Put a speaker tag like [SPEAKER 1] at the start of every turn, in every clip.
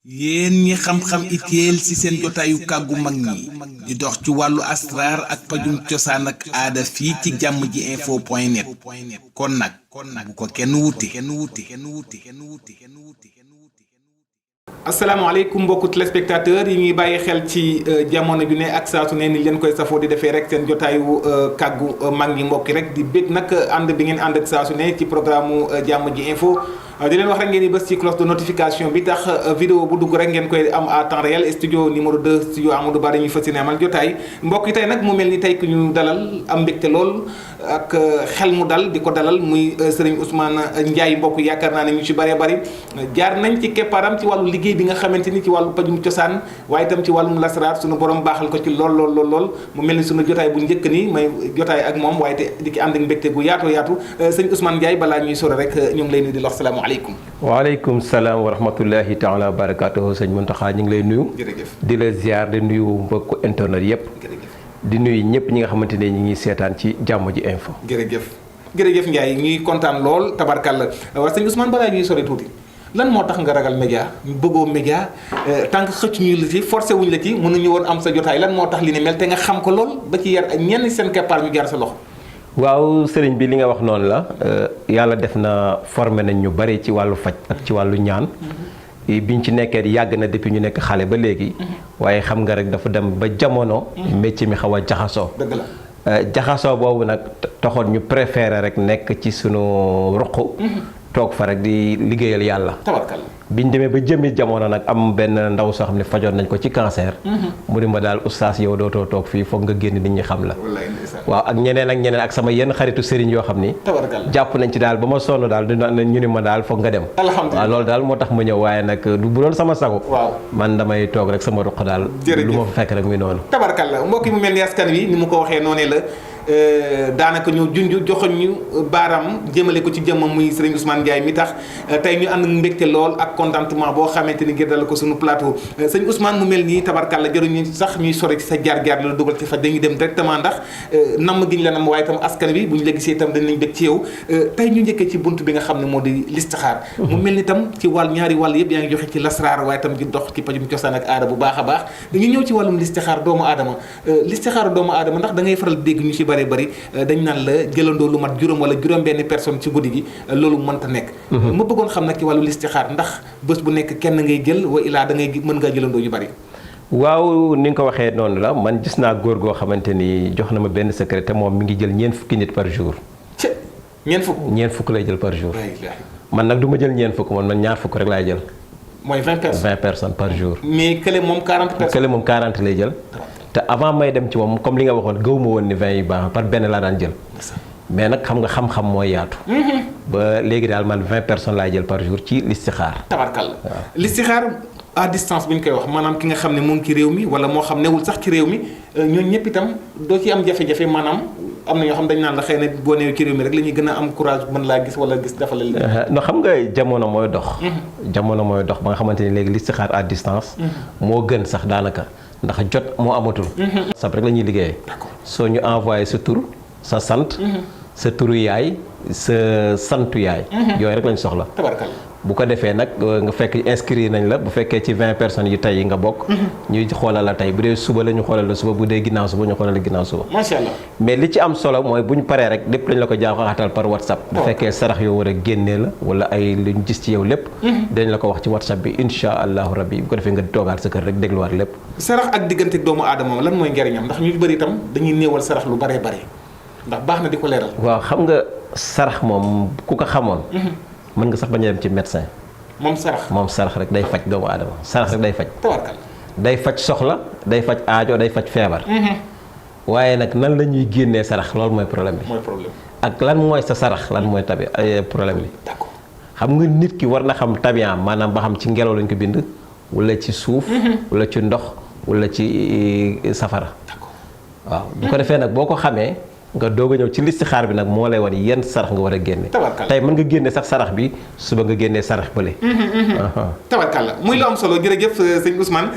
[SPEAKER 1] yéen ñi xam-xam itéel ci seen jotaayu kàggu mag ñi di dox ci wàllu asraar ak pajum cosaan ak aada fii ci jàmm ji info point net kon nag bu ko kenn wuti.
[SPEAKER 2] asalaamaaleykum mbokku téléspectateur yi ñuy bàyyi xel ci jamono ju ne ak saa su ne ni leen koy safoo di defee rek seen jotaayu kàggu mag ñi mbokki rek di bég nag ànd bi ngeen ànd ak saa su ne ci programme jàmm ji info di leen wax rek ngeen di bës ci cloche de notification bi tax vidéo bu dugg rek ngeen koy am à temps réel studio numéro 2 studio Amadou Ba dañuy fas yéene amal jotaay mbokk yi tey nag mu mel ni tey ku ñu dalal am mbégte lool ak xel mu dal di ko dalal muy Serigne Ousmane Ndiaye mbokk yaakaar naa ne ñu ci bëree bëri jaar nañ ci keppaaram ci wàllu liggéey bi nga xamante ni ci wàllu pajum cosaan waaye itam ci wàllum lasaraar suñu borom baaxal ko ci lool mu mel ni suñu jotaay bu njëkk ni may jotaay ak moom waaye te di ki ànd ak mbégte gu yaatu sëñ Ousmane Ndiaye balaa ñuy sore rek ñu ngi lay nuyu di wax salaamaaleykum.
[SPEAKER 3] waaleykum salaam wa rahmatullahi taala wa barakatuhu sëñ Mountakha ñu ngi lay nuyu.
[SPEAKER 2] jërëjëf
[SPEAKER 3] di la ziar di nuyu mbokku internet yëpp. di nuyu ñëpp ñi nga xamante ne ñi ngi seetaan ci jàmm ji info.
[SPEAKER 2] jërëjëf Ndiaye ñuy kontaan lool tabarkàlla waaye sëñ Ousmane balaa ñuy sore tuuti lan moo tax nga ragal média bëggoo média tànk xëcc ñu la ci forcé wuñ la ci mënuñu woon am sa jotaay lan moo tax li ni mel te nga xam ko lool ba ci yar ñenn seen keppaar ñu jaar sa loxo.
[SPEAKER 3] waaw sëriñ bi li nga wax noonu la yàlla def na formé nañ ñu bari ci wàllu faj ak ci wàllu ñaan biñ ci nekkee yàgg na depuis ñu nekk xale ba léegi waaye xam nga rek dafa dem ba jamono métier mi xaw a jaxasoo.
[SPEAKER 2] dëgg la
[SPEAKER 3] jaxasoo boobu nag taxoon ñu préféré rek nekk ci sunu ruq toog fa rek di liggéeyal yàlla.
[SPEAKER 2] tabarkalla
[SPEAKER 3] biñ demee ba jëmmi jamono nag am benn ndaw soo xam ne fajoon nañ ko ci cancer. mu ni ma daal oustaz yow dootoo toog fii foog nga génn nit ñi xam la. waaw ak ñeneen ak sama yenn xaritu sëriñ yoo xam ni.
[SPEAKER 2] tabarkalla
[SPEAKER 3] jàpp nañ ci daal ba ma sonn daal ñu ni ma daal foog nga dem.
[SPEAKER 2] alhamdulilah
[SPEAKER 3] waaw loolu daal moo tax ma ñëw waaye nag du bu doon sama sago.
[SPEAKER 2] waaw
[SPEAKER 3] man damay toog rek sama ruq daal. lu ma fa fekk rek muy noonu.
[SPEAKER 2] tabarkalla mbokk yi mu mel ni askan wi ni mu ko waxee noonee la. daanaka ñu junj joxoñ ñu baaraam jëmale ko ci jëmmam muy Serigne Ousmane Ndiaye mi tax tey ñu ànd mbégte lool ak contentement boo xamante ni ngir dal ko suñu plateau sëñ Ousmane mu mel nii tabarkàlla jëruñu sax ñuy sore ci sa jaar-jaar la dugal ci faj dañuy dem directement ndax namm gi ñu la nam waaye itam askan wi bu ñu la gisee itam danañ bég ci yow tey ñu njëkkee ci bunt bi nga xam ne moo di listixaar mu mel ni itam ci ñaari wàll yëpp yaa ngi joxe ci lasraar waaye itam di dox ci pajum cosaan ak aada bu baax a baax dañu ñëw ci wàllum listixaar doomu aadama ndax da ngay faral dégg ñu ci bari dañ naan la jëlandoo lu mat juróom wala juróom benn personne ci guddi gi loolu mënta nekk ma bëggoon xam nag ci wàllu listixaar ndax bés bu nekk kenn ngay jël wa ilaa da ngay mën ngaa jëlandoo yu bari.
[SPEAKER 3] waaw ni nga ko waxee noonu la man gis naa góor goo xamante ni jox na ma benn secret te moom mi ngi jël ñeent fukki nit par jour. ñeent fukk lay jël par jour. man nag du ma jël ñeent fukk man ñaar fukk rek laay jël.
[SPEAKER 2] mooy 20 personnes
[SPEAKER 3] par jour.
[SPEAKER 2] mais kële moom 40 personnes.
[SPEAKER 3] kële moom 40 lay jël. te avant may dem ci moom comme li nga waxoon gëw ma woon ni 20 yi baax par benn laa daan jël. mais nag xam nga xam-xam mooy yaatu. ba léegi daal man 20 personnes laay jël par jour ci listixaar.
[SPEAKER 2] tabarkalla listixaar à distance bi ñu koy wax maanaam ki nga xam ne mu ngi ci réew mi wala moo xam newul sax ci réew mi ñooñu ñëpp itam doo ci am jafe-jafe maanaam am na ñoo xam dañ naan la xëy na boo newee ci réew mi rek la ñuy gën a am courage mën laa gis wala gis dafa la.
[SPEAKER 3] no xam nga jamono mooy dox. jamono mooy dox ba nga xamante ni léegi listixaar à distance. moo gën sax daanaka ndax jot moo amatul. sab rek la ñuy liggéeyee. soo ñu envoyé sa tur sa sant. sa turu yaay sa santu yaay. yooyu rek lañ soxla.
[SPEAKER 2] tabarkalla
[SPEAKER 3] bu ko defee nag nga fekk inscrire nañ la bu fekkee ci 20 personnes yi tey nga bokk. ñuy xoolal la tey bu dee suba la ñu xoolal la suba bu dee ginnaaw suba ñu xoolal la ginnaaw suba.
[SPEAKER 2] macha allah
[SPEAKER 3] mais li ci am solo mooy bu ñu paree rek lépp lañ la ko jaaxaatal par WhatsApp. bu fekkee sarax yoo war a génnee la wala ay lu ñu gis ci yow lépp. dañ la ko wax ci WhatsApp bi incha allahu rabbi bu ko defee nga toogaat sa kër rek dégluwaat lépp.
[SPEAKER 2] sarax ak diggante doomu aadama lan mooy njariñam ndax ñu bëri itam dañuy néewal sarax lu baree bare ndax baax na di ko leeral.
[SPEAKER 3] waaw xam nga sarax moom ku ko xamoon. mën nga sax bañ a dem ci médecin. moom sarax rek day faj doomu aadama sarax rek day faj.
[SPEAKER 2] tabarkalla
[SPEAKER 3] day faj soxla day faj aajo day faj feebar. waaye nag nan la ñuy génnee sarax loolu mooy problème bi. ak lan mooy sa sarax lan mooy problème bi.
[SPEAKER 2] d'accord
[SPEAKER 3] xam nga nit ki war na xam tabiyaam maanaam ba xam ci ngelaw lañ ko bind wala ci suuf. wala ci ndox wala ci safara. waaw bu ko defee nag boo ko xamee nga doog a ñëw ci listixaar bi nag moo lay wan yenn sarax nga war a génne. tey mën nga génne sax sarax bi suba nga génnee sarax bële.
[SPEAKER 2] tabarkalla muy lu am solo jërëjëf sëñ Ousmane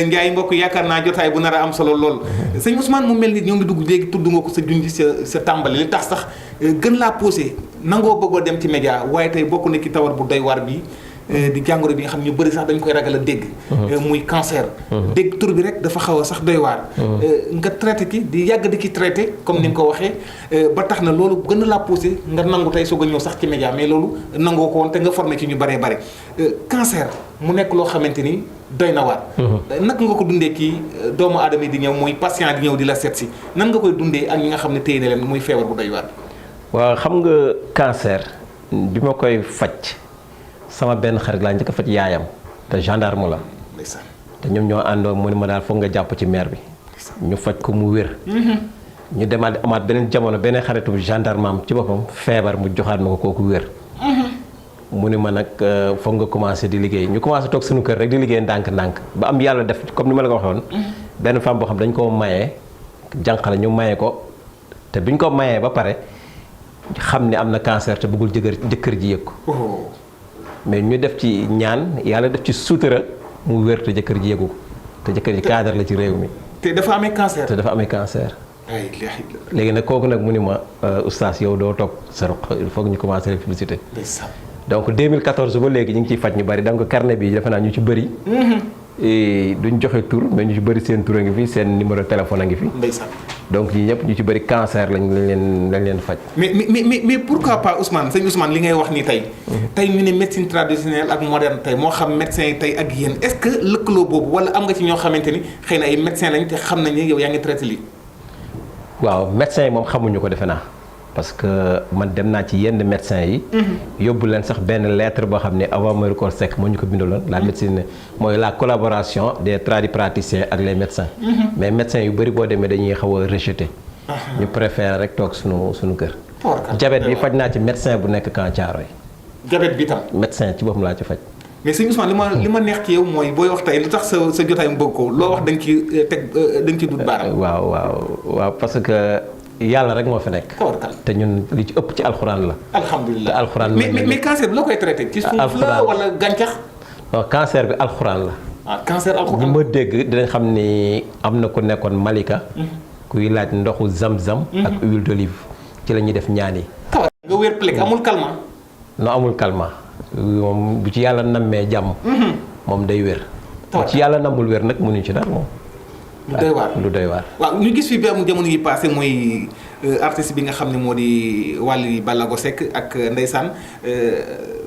[SPEAKER 2] Ndiaye mbokk yaakaar naa jotaay bu nar a am solo lool sëñ Ousmane mu mel ni ñoo ngi dugg léegi tudd nga ko sa junj sa tàmbali li tax sax gën laa posé nangoo bëggoo dem ci média waaye tey bokk na ki tawar bu doy war bi di jàngoro bi nga xam ñu bëri sax dañ koy ragal a dégg muy cancer dégg tur bi rek dafa xaw a sax doy waar nga traité ki di yàgg di ki traité comme ni nga ko waxee ba tax na loolu gën a laa poussé nga nangu tey soog a ñëw sax ci média mais loolu nangoo ko woon te nga formé ci ñu bëree bëri cancer mu nekk loo xamante ni doy na waar naka nga ko dundee kii doomu aadama yi di ñëw muy patient di ñëw di la seet si nan nga koy dundee ak ñi nga xam ne téye na leen muy feebar bu doy waar
[SPEAKER 3] waaw xam nga cancer bi ma koy faj sama benn xarit laa njëkk a faj yaayam te gendarme la te ñoom ñoo àndoo mu ne ma daal foog nga jàpp ci maire bi ñu faj ko mu wér ñu demaat amaat beneen jamono beneen xaritu gendarme am ci boppam feebar mu joxaat ma ko kooku wér mu ne ma nag foog nga commencé di liggéey ñu commencé toog suñu kër rek di liggéey ndànk-ndànk ba am yàlla def comme ni ma la ko waxoon benn femme boo xam dañ koo mayee jànq la ñu mayee ko te biñ ko mayee ba pare xam ne am na cancer te bëggul jëkkër ji yëg ko mais ñu def ci ñaan yàlla def ci suutura mu wér te jëkkër ji yëgu ko te jëkkër ji cadre la ci réew mi
[SPEAKER 2] te dafa amee cancer
[SPEAKER 3] te dafa amee cancer léegi nag kooku nag mu ni ma oustaz yow doo toog sa ruq il faut que ñu commencé la publicité donc 2014 ba léegi ñu ngi ciy faj ñu bari donc carnet bi defe naa ñu ci bëri duñ joxe tur mais ñu ci bëri seen tur a ngi fi seen numéro téléphone a ngi fi donc ñi ñëpp ñu ci bëri cancer lañ leen faj
[SPEAKER 2] mais pourquoi pas Ousmane sëñ Ousmane li ngay wax nii tey ñu ne médecine traditionnelle ak moderne tey moo xam médecin yi tey ak yéen est-ce que lëkkaloo boobu wala am nga ci ñoo xamante ni xëy na ay médecin lañ te xam nañ ne yow yaa ngi traité lii
[SPEAKER 3] waaw médecin yi moom xamuñu ko defe naa parce que man dem naa ci yenn médecin yi yóbbu leen sax benn lettre boo xam ne avant Marie Coll Seck moo ñu ko bindaloon la médecine mooy la collaboration des tradipraticiens ak les médecins mais médecins yu bëri boo demee dañuy xaw a rejeté ñu préfère rek toog suñu kër diabète bi faj naa ci médecin bu nekk Camp Thiaroye
[SPEAKER 2] diabète bi tam médecin
[SPEAKER 3] ci boppam laa ci faj
[SPEAKER 2] mais sëñ Ousmane li ma neex ci yow mooy booy wax tey lu tax sa jotaay mu bëgg ko loo wax dañ ci teg dañ ci dut baaraam
[SPEAKER 3] waaw parce que yàlla rek moo fi nekk. te ñun li ci ëpp ci alxuraan la.
[SPEAKER 2] alhamdulilah
[SPEAKER 3] te alxuraan
[SPEAKER 2] mais cancer bi la koy traité. ci suuf la wala gàncax.
[SPEAKER 3] non cancer bi alxuraan la.
[SPEAKER 2] cancer alxuraan
[SPEAKER 3] ñi ma dégg dinañ xam ni am na ku nekkoon Malika. kuy laaj ndoxu zam-zam. ak huile d'olive ci la ñuy def ñaan yi.
[SPEAKER 2] nga wér plek amul calmant.
[SPEAKER 3] non amul calmant moom bu ci yàlla nammee jàmm. moom day wér. bu ci yàlla nammul wér nag mënuñ ci dara moom. lu doy waar
[SPEAKER 2] waaw ñu gis fi bi am jamono yi passé mooy artiste bi nga xam ne moo di Wally Ballago Seck ak ndeysaan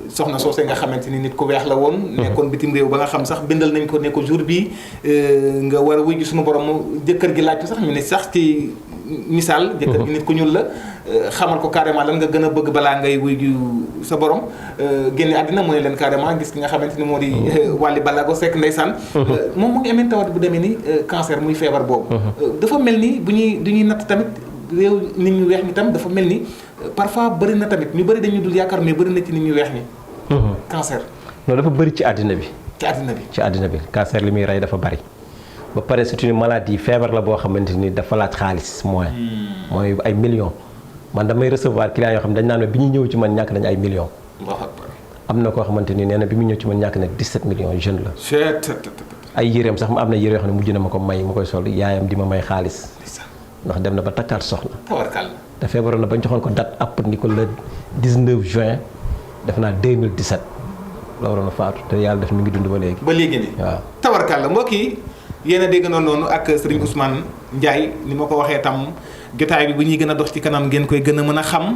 [SPEAKER 2] soxna soosé nga xamante ni nit ku weex la woon nekkoon bitim réew ba nga xam sax bindal nañ ko ne ko jour bi nga war a wuy ji suñu borom jëkkër gi laaj ko sax ñu ne sax ci misaal jëkkër gi nit ku ñuul la xamal ko carrément lan nga gën a bëgg balaa ngay wuy ji sa borom génne àddina mu ne leen carrément gis ki nga xamante ni moo di Wally Ballago Seck ndeysaan moom mu ngi amee tawat bu demee ni cancer muy feebar boobu dafa mel ni bu ñuy natt tamit réew nit ñu weex ñi tam dafa mel ni parfois bëri na tamit ñu bëri dañu dul yaakaar mais bëri na ci nit ñu weex ñi cancer
[SPEAKER 3] non dafa bëri ci àddina bi
[SPEAKER 2] ci àddina bi
[SPEAKER 3] cancer li muy rey dafa bëri ba pare c'est une maladie feebar la boo xamante ni dafa laaj xaalis mooy ay millions man damay recevoir clients yoo xam dañ naan bi ñu ñëw ci man ñàkk nañ ay millions am na koo xamante ni nee na bi mu ñëw ci man ñàkk na 17 millions jeune la ay yéreem sax ma am na yére yoo xam ne mujj na ma ko may ma koy sol yaayam di ma may xaalis ndax dem na ba takkaat soxna te feebaroon na bañ joxoon ko date app ni ko le 19 juin def naa 2017 la waroon a faatu te yàlla def mi ngi dund ba léegi
[SPEAKER 2] nii waaw tawarkal mbokk yi yéen a dégg noonu ak Serigne Ousmane Ndiaye ni ma ko waxee tam jotaay bi bu ñuy gën a dox ci kanam ngeen koy gën a mën a xam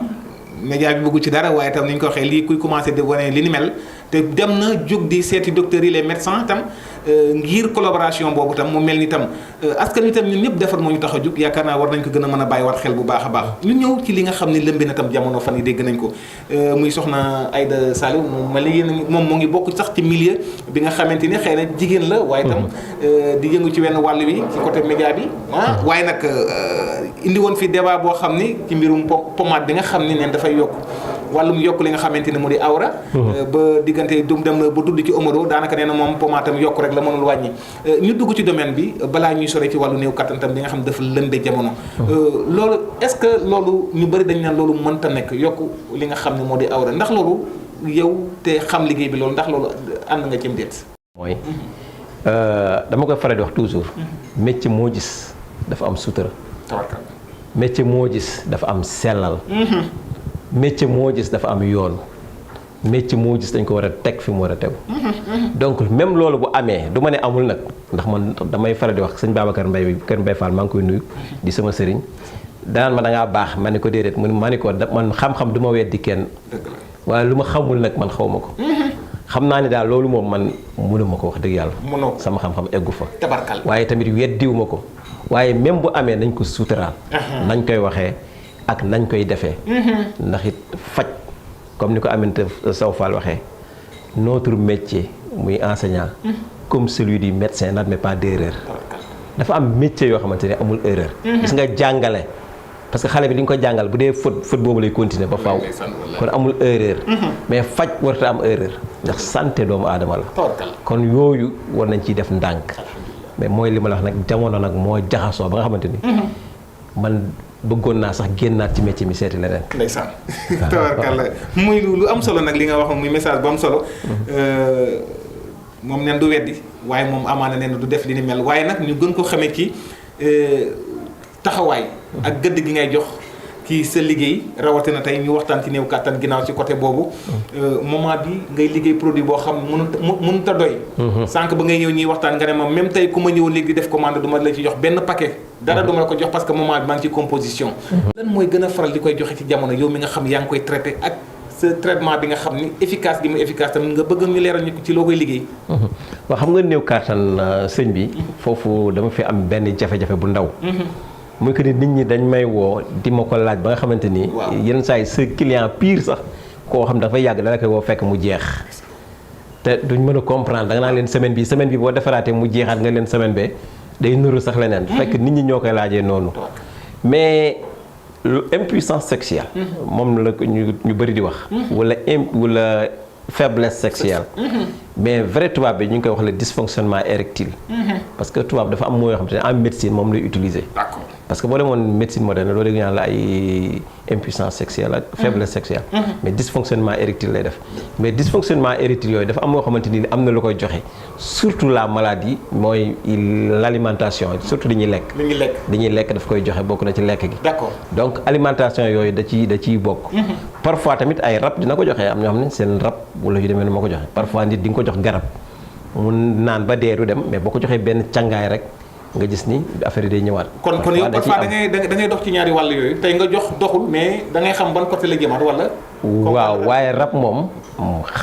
[SPEAKER 2] média bi bëggu ci dara waaye tam ni ñu ko waxee lii kuy commencé di wane li ni mel te dem na jóg di seeti docteurs yi les médecins tam ngir collaboration boobu tam mu mel ni tam askan wi tam ñun ñëpp defar moo ñu tax a jóg yaakaar naa war nañ ko gën a mën a bàyyi waat xel bu baax a baax ñu ñëw ci li nga xam ne lëmbi na tam jamono fan yi dégg nañ ko muy soxna Aïda Saliou moom mel ni yéen moom moo ngi bokk sax ci milieu bi nga xamante ni xëy na jigéen la waaye tam di yëngu ci wenn wàll wi ci côté média bi waaye nag indi woon fi débat boo xam ni ci mbirum pommade bi nga xam ni neen dafay yokk wàllum yokk li nga xamante ni mu di awra ba diggante dum dem na ba tudd ci Omaro daanaka nee na moom pomaatam yokk rek la mënul wàññi ñu dugg ci domaine bi balaa ñuy sore ci wàllu néew kattantam bi nga xam ne dafa lëmbe jamono loolu est-ce que loolu ñu bëri dañ naan loolu mënta nekk yokk li nga xam ne moo di awra ndax loolu yow te xam liggéey bi loolu ndax loolu ànd nga cim déet
[SPEAKER 3] mooy dama koy faral di wax toujours métier moo gis dafa am sutura métier moo gis dafa am sellal métier moo gis dafa am yoon métier moo gis dañ ko war a teg fi mu war a tegu. donc même loolu bu amee du ma ne amul nag ndax man damay faral di wax sëñ Babacar Mbaye bi Kër Mbaye Fall maa ngi koy nuyu di sama sëriñ danaan ma da ngaa baax ma ne ko déedéet ma ne ko man xam-xam du ma weddi kenn waaye lu ma xamul nag man xaw ma ko. xam naa ne daal loolu moom man mënuma ko wax dëgg yàlla.
[SPEAKER 2] mënoo
[SPEAKER 3] sama xam-xam eggu fa.
[SPEAKER 2] tabarkal
[SPEAKER 3] waaye tamit weddiwuma ko waaye même bu amee nañ ko suturaal. nañ koy waxee ak nañ koy defee. ndax it faj comme ni ko Aminata Sow Fall waxee notre métier muy enseignant. comme celui du médecin n'admet pas d'erreur. dafa am métier yoo xamante ne amul erreur. gis nga jàngale. parce que xale bi li nga ko jàngal bu dee faute boobu lay continuer ba faaw kon amul erreur mais faj warta am erreur ndax santé doomu aadama la kon yooyu war nañ ciy def ndànk mais mooy li ma la wax nag jamono nag moo jaxasoo ba nga xamante ni man bëggoon naa sax génnaat ci métier mi seeti leneen
[SPEAKER 2] ndeysaan tabarkalla muy lu am solo nag li nga wax muy message bu am solo moom nen du weddi waaye moom amaana nen du def li ni mel waaye nag ñu gën ko xamee ci taxawaay ak gëdd gi ngay jox kii sa liggéey rawatina tey ñu waxtaan ci néew kàttan ginnaaw ci côté boobu moment bi ngay liggéey produit boo xam mënut a doy sànq ba ngay ñëw ñuy waxtaan nga ne ma même tey ku ma ñëw léegi di def commande du ma la ci jox benn paquet dara du ma la ko jox parce que moment bi maa ngi ci composition lan mooy gën a faral di koy joxe ci jamono yow mi nga xam yaa ngi koy traité ak sa traitement bi nga xam ni efficace gi mu efficace tamit nga bëgg ñu leeral ñu ci loo koy liggéey
[SPEAKER 3] waaw xam nga néew kàttan sëñ bi foofu dama fi am benn jafe-jafe bu ndaw muy que ni nit ñi dañ may woo di ma ko laaj ba nga xamante ni yenn saa yi sa client pire sax koo xam dafay yàgg dala koy woo fekk mu jeex te duñ mën a comprendre da nga naan leen semaine bi boo defaraatee mu jeexaat nga leen semaine be day nuru sax leneen fekk nit ñi ñoo koy laajee noonu mais lu impuissance sexuelle moom la ñu bëri di wax wala faiblesse sexuelle mais vrai tubaab bi ñu ngi koy wax le dysfonctionnement érectile parce que tubaab dafa am mooy yoo xam te ne en médecine moom lay utiliser parce que boo demoon médecine moderne doo dégg ñaan la ay impuissance sexuelle ak faiblesse sexuelle mais dysfonctionnement érectile lay def mais dysfonctionnement érectile yooyu dafa am moo xamante ni am na lu koy joxe surtout la maladie mooy l'alimentation surtout dañuy lekk daf koy joxe bokk na ci lekk gi donc alimentation yooyu da ciy bokk parfois tamit ay rab dina ko joxe am ñoo xam ne seen rab wala yu demee ni moo ko joxe parfois nit di nga ko jox garab mu naan ba dee du dem mais boo ko joxee benn càngaay rek nga gis ni affaire yi day ñëwaat. kon yow
[SPEAKER 2] parfois da ngay dox ci ñaari wàll yooyu tey nga jox doxul mais da ngay xam ban côté la jëmaat wala.
[SPEAKER 3] waaw waaye rab moom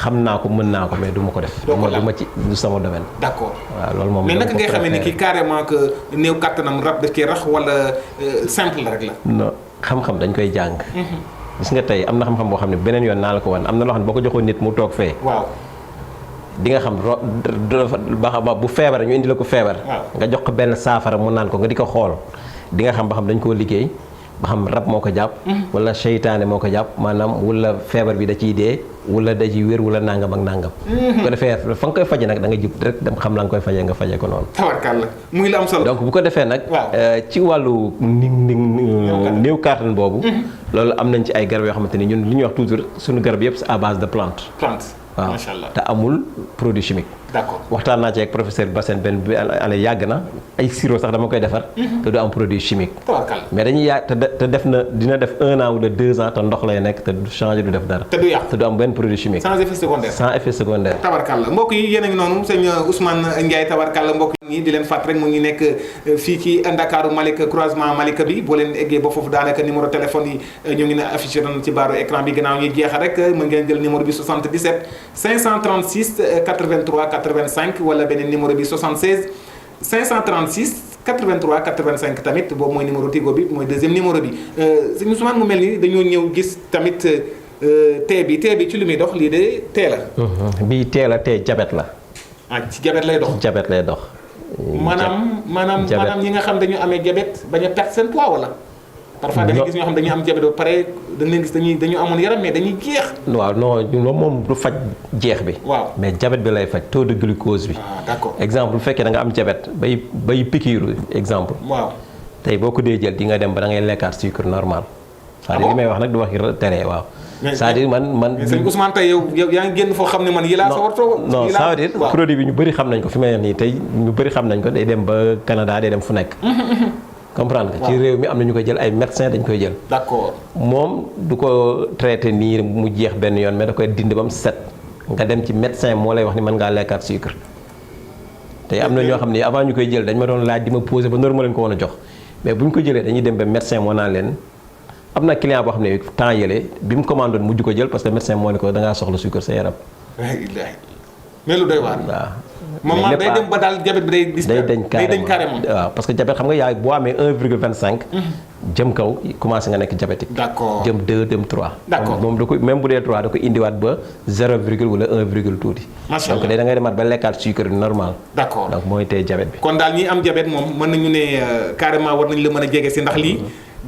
[SPEAKER 3] xam naa ko mën naa ko mais du ma ko def. du ma ci du sama domaine.
[SPEAKER 2] d'accord
[SPEAKER 3] waaw loolu moom.
[SPEAKER 2] mais naka ngay xamee ni kii carrément que néew kàttanam rab daf koy rax wala simple la rek la.
[SPEAKER 3] non xam-xam dañ koy jàng. gis nga tey am na xam-xam boo xam ne beneen yoon naa la ko wan am na loo xam ne boo ko joxoon nit mu toog fee.
[SPEAKER 2] waaw.
[SPEAKER 3] di nga xam ba bu feebar ñu indi la ko feebar nga jox ko benn saafara mu naan ko nga di ko xool di nga xam ba xam dañ koo liggéey ba xam rab moo ko jàpp wala seytaane moo ko jàpp maanaam wala feebar bi da ciy dee wala da ciy wér wala nangam ak nangam bu ko defee fa nga koy faje nag da nga jub rek dem xam la nga koy fajee nga fajee ko noonu
[SPEAKER 2] tabarkalla muy la am solo
[SPEAKER 3] donc bu ko defee nag ci wàllu néew kàttan boobu loolu am nañ ci ay garab yoo xamante ni ñun li ñuy wax toujours suñu garab yëpp c'est à base de plante waaw te amul produit chimique.
[SPEAKER 2] d'accord
[SPEAKER 3] waxtaan naa ci ak professeur Bassène benn bi année yàgg na ay sirop sax dama koy defar. te du am produit chimique. mais dañuy yàgg te def na dina def 1 an wala 2 ans te ndox lay nekk te du changer du def dara.
[SPEAKER 2] te du yàq
[SPEAKER 3] te du am benn produit chimique.
[SPEAKER 2] sans effet secondaire.
[SPEAKER 3] sans effet secondaire.
[SPEAKER 2] tabarkalla mbokk yi yéen a ngi noonu sëñ Ousmane Ndiaye tabarkalla mbokk yi di leen fàtt rek mu ngi nekk fii ci Ndakaaru Malika croisement Malika bi boo leen eggee ba foofu daanaka numéro téléphone yi ñu ngi ne affiché nañu ci baaru écran bi gannaaw ñuy jeexal rek mën ngeen jël numéro bi 77 536 83 85 wala beneen numéro bi 76 536 83 85 tamit boobu mooy numéro Tigo bi mooy deuxième numéro bi sëñ Ousmane mu mel ni dañoo ñëw gis tamit tee bi ci lu muy dox lii de tee la.
[SPEAKER 3] bii tee la tee jabet la.
[SPEAKER 2] ah ci jabet lay dox.
[SPEAKER 3] jabet lay dox.
[SPEAKER 2] maanaam ñi nga xam dañu amee jabet bañ a perte seen poids wala. parfois da ngay gis ñoo xam dañuy am jabet ba pare da nga leen gis dañu amoon yaram mais dañuy jeex.
[SPEAKER 3] waaw non moom du faj jeex bi.
[SPEAKER 2] waaw
[SPEAKER 3] mais jabet bi lay faj taux de glucose bi.
[SPEAKER 2] ah d'accord
[SPEAKER 3] exemple bu fekkee da nga am jabet bay pikiiru exemple.
[SPEAKER 2] waaw
[SPEAKER 3] tey boo ko dee jël di nga dem ba da ngay lekkaat sucre normal. c'est-à-dire li may wax nag du wax tere waaw. c'est-à-dire man
[SPEAKER 2] sëñ Ousmane tey yow yaa ngi génn foo xam ne man yi laa sa wartoo.
[SPEAKER 3] non c'est-à-dire produit bi ñu bëri xam nañ ko fi may nii tey ñu bëri xam nañ ko day dem ba Canada day dem fu nekk. comprendre nga. ci réew mi am na ñu koy jël ay médecins dañ koy jël.
[SPEAKER 2] d'accord
[SPEAKER 3] moom du ko traité nii mu jeex benn yoon mais da koy dindi ba mu set nga dem ci médecin moo lay wax ni mën ngaa lekkaat sucre. te am na ñoo xam ne avant ñu koy jël dañ ma doon laaj di ma posé ba noonu ma leen ko woon a jox mais bu ñu ko jëlee dañuy dem ba médecin moo naan leen am na client boo xam ne temps yële bi mu commandé mujj ko jël parce que médecin moo ne ko da ngaa soxla sucre sa yaram.
[SPEAKER 2] mais lu doy waar.
[SPEAKER 3] waaw
[SPEAKER 2] moom day dem ba daal diabète bi day dañ carrément
[SPEAKER 3] waaw parce que diabète xam nga yaay boo amee 1,25. jëm kaw commencé nga nekk diabétique.
[SPEAKER 2] d'accord
[SPEAKER 3] jëm 2 jëm 3.
[SPEAKER 2] d'accord
[SPEAKER 3] moom da ko même bu dee 3 da ko indiwaat ba 0 virgule wala 1 virgule tuuti.
[SPEAKER 2] macha allah
[SPEAKER 3] donc da ngay demaat ba lekkaat sucre normal.
[SPEAKER 2] d'accord
[SPEAKER 3] donc mooy tey diabète bi.
[SPEAKER 2] kon daal ñi am diabète moom mën nañu ne carrément war nañu la mën a jege si ndax lii.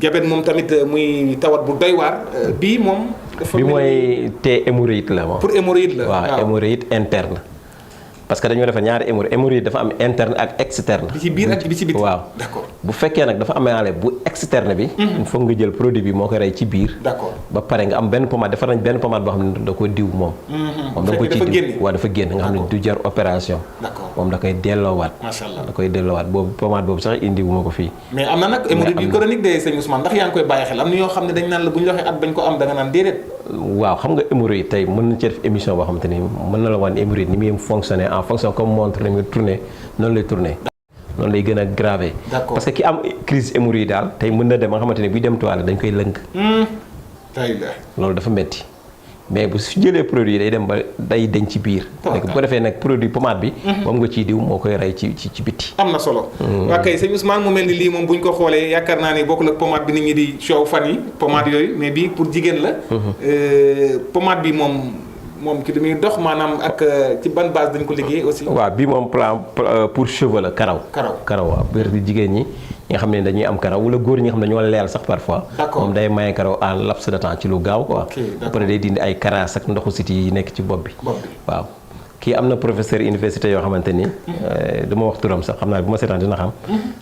[SPEAKER 2] diabète moom tamit muy tawat bu doy waar bii moom. dafa
[SPEAKER 3] bi mooy te hémorroïde la moom.
[SPEAKER 2] pour hémorroïde la
[SPEAKER 3] waaw hémorroïde interne. parce que dañoo defar ñaari hémorroïde dafa am interne ak externe.
[SPEAKER 2] bi ci biir ak bi ci biti.
[SPEAKER 3] waaw
[SPEAKER 2] d'accord
[SPEAKER 3] bu fekkee nag dafa amaale bu externe bi. il faut nga jël produit bi moo koy rey ci biir.
[SPEAKER 2] d'accord
[SPEAKER 3] ba pare nga am benn pommade defar nañ benn pommade boo xam ne da ko diw moom. moom da ko ci diw waaw dafa génn nga xam ne du jar opération.
[SPEAKER 2] d'accord
[SPEAKER 3] moom da koy delloowaat.
[SPEAKER 2] macha allah
[SPEAKER 3] da koy delloowaat boobu pommade boobu sax indi wu ma ko fii.
[SPEAKER 2] mais am na nag hémorroïde yu chronique de sëñ Ousmane ndax yaa ngi koy bàyyi xel am na ñoo xam ne dañ naan la bu ñu la waxee at bañ ko am da nga naan déedéet.
[SPEAKER 3] waaw xam nga hémorroïde tey mën nañ ci def émission boo xamante ni mën na la wan hémorroïde ni muy fonctionner en fonction comme montre ni muy tourner noonu lay tourner noonu lay gën a gravé.
[SPEAKER 2] d'accord
[SPEAKER 3] parce que ki am crise hémorroïde daal tey mën na dem nga xamante ni buy dem toilette dañ koy lënk. loolu dafa metti mais bu su jëlee produit day dem ba day deñ ci biir. léegi bu ko defee nag produit pommade bi. moom nga ciy diw moo koy rey ci bitti.
[SPEAKER 2] am na solo. waa kay sëñ Ousmane mu mel ni lii moom bu ñu ko xoolee yaakaar naa ne bokkul ak pommade bi nit ñi di coow fan yi pommade yooyu mais bii pour jigéen la. pommade bi moom ki muy dox maanaam ak ci ban base dañ ko liggéey aussi.
[SPEAKER 3] waaw bii moom plan pour cheveux la karaw. karaw waaw biir jigéen ñi nga xam ne dañuy am karaw wala góor ñi nga xam ne dañoo leel sax parfois.
[SPEAKER 2] d'accord
[SPEAKER 3] moom day maye karaw en laps de temps ci lu gaaw quoi.
[SPEAKER 2] ok d'accord
[SPEAKER 3] après day dindi ay karaas ak ndoxu siti yi nekk ci bopp bi. waaw kii am na professeur université yoo xamante ni. dama wax turam sax xam naa bu ma seetaan dina xam.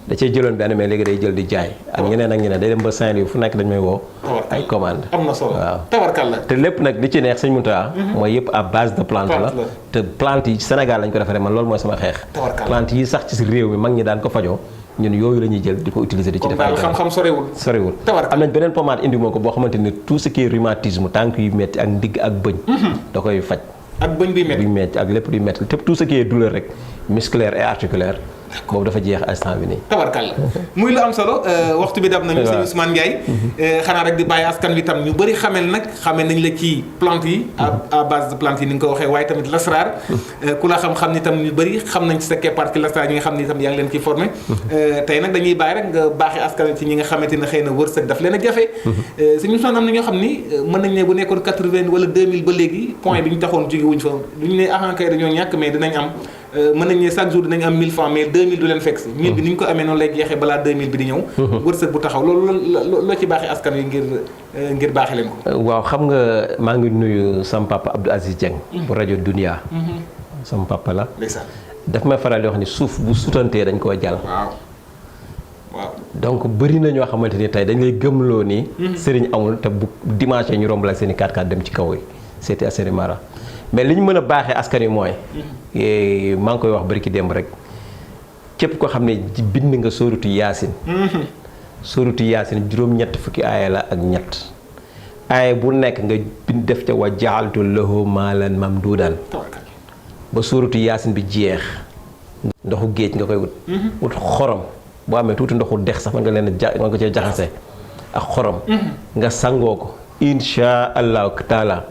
[SPEAKER 3] da cee jëloon benn mais léegi day jël di jaay. ak ñeneen ak ñeneen day dem ba Saint-Louis fu nekk dañ may woo. ay commande
[SPEAKER 2] am na solo
[SPEAKER 3] waaw
[SPEAKER 2] tabarkal la.
[SPEAKER 3] te lépp nag li ci neex sëñ Mountakha. mooy yëpp à base de plante la. te plante yi Sénégal lañ ko defaree man loolu mooy sama xeex. plante yi sax ci réew mi mag ñi daan ko fajoo. ñun yooyu la ñuy jël di ko utiliser di ci def ay
[SPEAKER 2] xam-xam sorewul
[SPEAKER 3] am nañ beneen pommade indi moo ko boo xamante ni tout ce qui est rhumatisme tànk yu metti ak ndigg ak bëñ da koy faj
[SPEAKER 2] ak bëñ buy
[SPEAKER 3] metti ak lépp luy metti te tout ce qui est douleur rek musculaire et articulaire boobu dafa jeex instant bi nii.
[SPEAKER 2] tabarkalla muy lu am solo waxtu bi dab nañu sëñ Ousmane Ndiaye xanaa rek di bàyyi askan wi tam ñu bëri xamel nañ la ci plante yi à base de plante yi ni nga ko waxee waaye tamit lasraar ku la xam ni tam ñu bëri xam nañ ci sa keppaar ci lasraar ñi nga xam ni tam yaa ngi leen ciy formé tey nag dañuy bàyyi rek nga baaxee askan wi ci ñi nga xamante ne xëy na wërsëg daf leen a jafe sëñ Ousmane am na ñoo xam ni mën nañ ne bu nekkoon 80 wala 2000 ba léegi point bi ñu taxoon jóge wuñ fa duñu ne kay dañoo ñàkk mais dinañ am mën nañ ne chaque jour dinañ am 1000 francs mais 2000 du leen fekk si 1000 bi ni ñu ko amee noonu lay jeexee balaa 2000 bi di ñëw wërsëg bu taxaw loolu loo ci baaxee askan wi ngir baaxee leen ko
[SPEAKER 3] waaw xam nga maa ngi nuyu sama papa Abdou Aziz Dieng bu rajo Dunia sama papa la daf may faral di wax ni suuf bu sutantee dañ koo jàll
[SPEAKER 2] waaw
[SPEAKER 3] donc bëri na ñoo xamante ni tey dañ lay gëmloo ni sëriñ amul te bu dimanche ñu romb la seen i 4x4 dem ci kaw yi c'était assez marrant mais li ñu mën a baaxee askan wi mooy maa ngi koy wax bari ki démb rek képp ko xam ne bind nga sóorutu yaasin sóorutu yaasin juróom-ñett fukki aaya la ak ñett aaya bu nekk nga bind def ca wa jaaltu lahu maalan mamduudan ba sóorutu yaasin bi jeex ndoxu géej nga koy wut xorom boo amee tuuti ndoxu dex sax man nga leen nga ko cee jaxase ak xorom nga sangoo ko insha allahu taala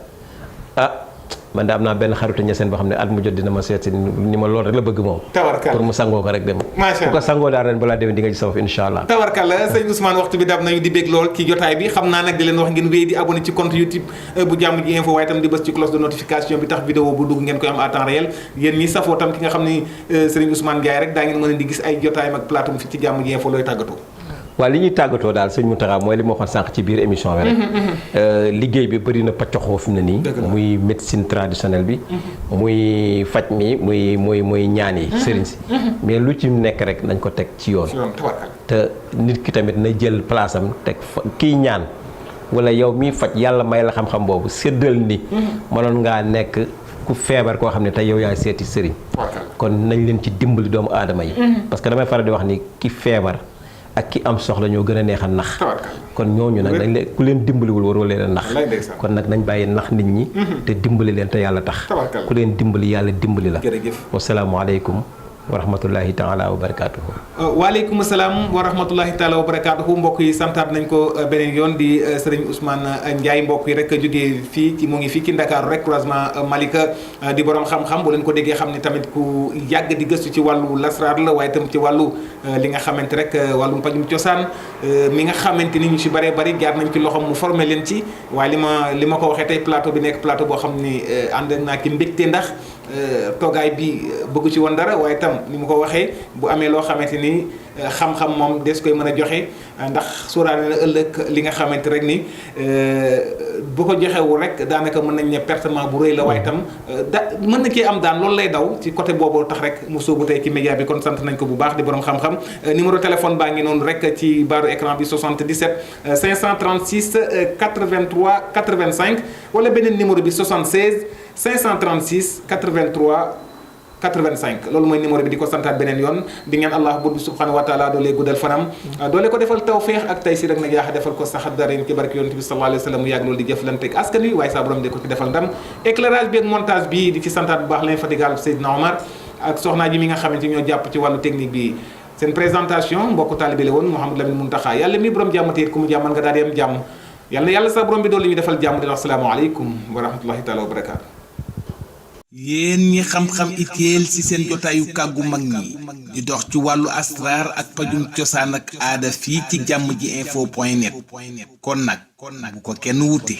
[SPEAKER 3] man de am naa benn xaritu ñeseen boo xam ne at mu jot dina ma seet si ni ma loolu rek la bëgg moom pour mu sangoo ko rek dem bu ko sangoo daal ren balaa déwén di nga ci sawaf insha allah
[SPEAKER 2] tabarkalla sëñ Ousmane waxtu bi dab nañu di bég lool ci jotaay bi xam naa nag di leen wax ngeen wéy di abonné ci compte YouTube bu Jàmm Ji Info waaye tam di bës ci cloche de notification bi tax vidéo bu dugg ngeen koy am à temps réel yéen ñi safoo tam ki nga xam ni Serigne Ousmane Ndiaye rek daa ngeen mën a di gis ay jotaayam ak plateau fi ci Jàmm Ji Info looy tàggatoo
[SPEAKER 3] waaw li ñuy tàggatoo daal sëñ Mountakha mooy li ma waxoon sànq ci biir émission bi rek liggéey bi bëri na paccoxoo fi mu ne nii muy médecine traditionnelle bi muy faj mi muy ñaan yi sëriñ si mais lu ci nekk rek nañ ko teg ci yoon te nit ki tamit na jël place am teg kiy ñaan wala yow miy faj yàlla may la xam-xam boobu séddal ni mënoon ngaa nekk ku feebar koo xam ne tey yow yaay seeti sëriñ kon nañ leen ci dimbali doomu aadama yi parce que damay faral di wax ni ki feebar ak ki am soxla ñoo gën a neex a nax
[SPEAKER 2] tabarkalla.
[SPEAKER 3] kon ñooñu nag dañ leen ku leen dimbaliwul waroo leen a nax
[SPEAKER 2] Wallaay ndeysaan.
[SPEAKER 3] kon nag nañ bàyyi nax nit ñi te dimbali leen te yàlla tax
[SPEAKER 2] Tabarkalla.
[SPEAKER 3] ku leen dimbali yàlla dimbali la
[SPEAKER 2] Jërëjëf.
[SPEAKER 3] wasalaamualeykum wa rahmatullahi taala wa barakaatuhu.
[SPEAKER 2] waaleykum salaam wa rahmatullahi taala wa barakaatuhu mbokk yi santaat nañ ko beneen yoon di sëriñ Ousmane Ndiaye mbokk yi rek jógee fii ci mu ngi fii ci Ndakaaru rek croisement Malika di borom xam-xam bu leen ko déggee xam ni tamit ku yàgg di gëstu ci wàllu lasraar la waaye tam ci wàllu li nga xamante rek wàllum pajum cosaan mi nga xamante ni ñu si bëree bëri jaar nañ ci loxoom mu formé leen ci waaye li ma ko waxee tey plateau bi nekk plateau boo xam ni ànd naa ki mbégte ndax toogaay bi bëggu ci woon dara waaye tam ni mu ko waxee bu amee loo xamante ni xam-xam moom des koy mën a joxe ndax sóoraale na ëllëg li nga xamante rek ni bu ko joxewul rek daanaka mën nañ ne pertement bu rëy la waaye tam mën na kii am daan loolu lay daw ci côté boobu tax rek mu sóobu tey ci média bi kon sant nañ ko bu baax di borom xam-xam numéro téléphone baa ngi noonu rek ci baaru écran bi 77 536 83 85 wala beneen numéro bi 76 536 83 85 loolu mooy numéro bi di ko santaat beneen yoon di ngeen allah buur bi subhanahu wa taala doolee guddal fanam doole ko defal tawféex ak tay si rek nag yaaxa defal ko saxat darin ci barke yonent bi sallallahu alayhi wa sallam mu yàgg loolu di jëflanteeg askan wi waaye saa borom di ko ci defal ndam éclairage bi ak montage bi di ci santaat bu baax l'infatigable Seydina Omar ak soxnaa ji mi nga xamante ñoo jàpp ci wàllu technique bi seen présentation mbokku taalibe la woon Mouhamadou Lamine Muntaxa yàlla mi borom jàmm te ku mu jàmmal nga daal di am jàmm yàlla saa borom bi doolu ñu defal jàmm di wax salaamaaleykum wa rahmatullahi taala wa barakaatu.
[SPEAKER 1] yéen ñi xam-xam itéel ci seen jotaayu kàggu mag ñi di dox ci wàllu asraar ak pajum cosaan ak aada fii ci jàmm ji info point net kon nag bu ko kenn wuti